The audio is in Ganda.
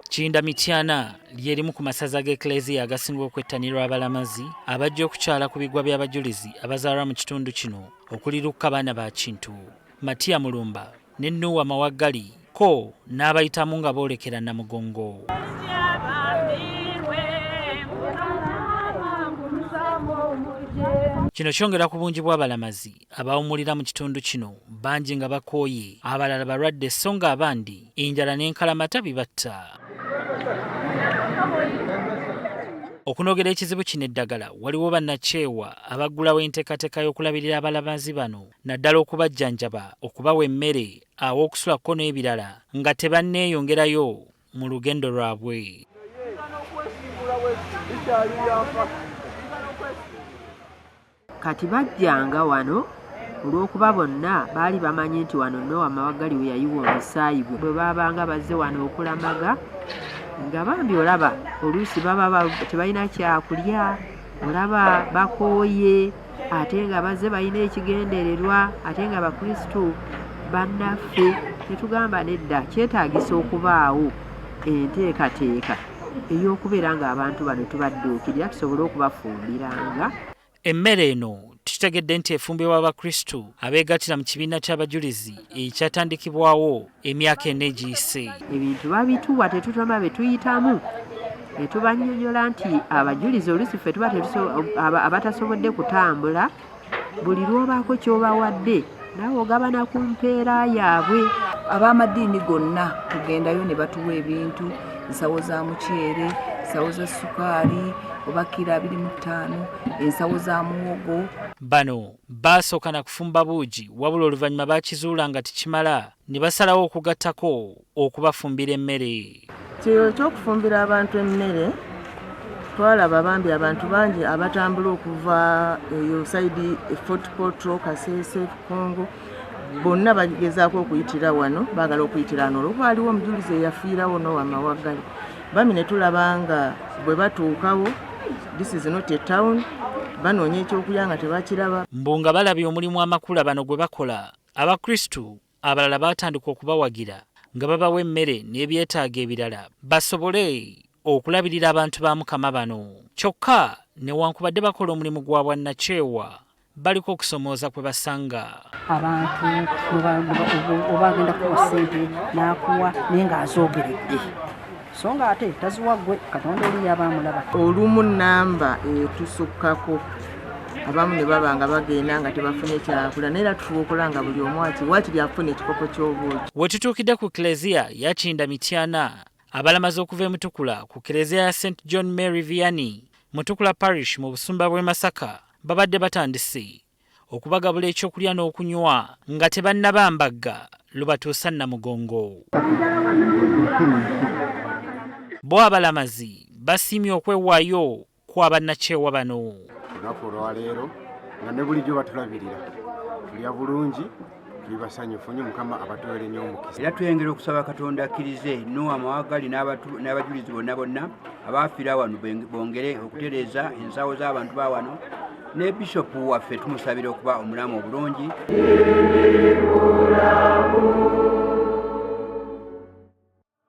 Kinda Mityana ly'erimu ku masaza g'Eklezia agasinga okwettanirwa abalamazi abajja okukyala ku bigwa by'abajulizi abazaalwa mu kitundu kino okuli Lukka Baana ba Kintu, Matia Mulumba ne Nuuwa Mawaggali ko n'abayitamu nga boolekera Namugongo. Kino kyongera ku bungi bw'abalamazi abawummulira mu kitundu kino, bangi nga bakooye, abalala balwadde sso ng'abandi enjala n'enkalamata bibatta. Okunogera ekizibu kino eddagala, waliwo bannakyewa abaggulawo enteekateeka y'okulabirira abalamazi bano naddala okubajjanjaba, okubawa emmere, aw'okusula kko n'ebirala nga tebanneeyongerayo mu lugendo lwabwe. Kati bajjanga wano olw'okuba bonna baali bamanyi nti wano Noah Mawaggali we yayiwa omusaayi gwe. Bwe baabanga bazze wano okulamaga nga bambi olaba oluusi baba tebalina kyakulya, olaba bakooye ate nga bazze balina ekigendererwa ate nga Bakristu bannaffe ne tugamba nedda kyetaagisa okubaawo enteekateeka ey'okubeera ng'abantu bano tubadduukirira tusobole okubafumbiranga. Emmere eno tukitegedde nti efumbibwa Abakristu abeegattira mu kibiina ky'Abajulizi ekyatandikibwawo emyaka ena egiyise. Ebintu babituwa tetutoma be tuyitamu ne tubannyonnyola nti Abajulizi oluusi ffe tuba abatasobodde kutambula buli lw'obaako ky'obawadde naawe ogabana ku mpeera yaabwe. Ab'amadiini gonna tugendayo ne batuwa ebintu, nsawo za muceere, nsawo za ssukaali oba kiro 25, ensawo za muwogo. Bano baasooka na kufumba buugi wabula oluvannyuma baakizuula nga tekimala ne basalawo okugattako okubafumbira emmere. Kyeyo ekyokufumbira abantu emmere twalaba bambi abantu bangi abatambula okuva eyo saidi e Fort Portal, Kasese, Congo bonna bagezaako okuyitira wano, baagala okuyitira wano olwokuba aliwo omujulizi eyafiirawo Noah Mawaggali. Bambi ne tulaba nga bwe batuukawo this is not a town, banoonya ekyokulya nga tebakiraba. Mbu nga balabye omulimu amakula bano gwe bakola, Abakristu abalala baatandika okubawagira nga babawa emmere n'ebyetaago ebirala basobole okulabirira abantu ba Mukama bano. Kyokka newankubadde bakola omulimu gwa bwannakyewa, baliko okusomooza kwe basanga. Abantu oba agenda kuwa ssente n'akuwa naye ng'azoogeredde so nga ate taziwa ggwe, Katonda oli yaba amulaba. Olumu nnamba etusukkako abamu ne baba nga bagenda nga tebafunye kyakulya, naye era tufuba okulaba nga buli omu waakiri afuna ekikopo ky'obuugi. We tutuukidde ku Klezia ya Kinda Mityana, abalamazi okuva e Mutukula ku Klezia ya St John Mary Vianney, Mutukula Parish mu busumba bw'e Masaka babadde batandise okubagabula ekyokulya n'okunywa nga tebannabambagga lubatuusa Namugongo. Bo abalamazi basiimye okwewaayo kwa bannakyewa bano. Olunaku olwaleero nga ne bulijjo batulabirira, tulya bulungi, tuli basanyufu nnyo, Mukama abatuweere nnyo omukisa. Era tweyongera okusaba Katonda akkirize Noah Mawaggali n'abajulizi bonna bonna abaafiira wano bongere okutereeza ensawo z'abantu ba wano, ne bishopu waffe tumusabira okuba omulamu obulungi.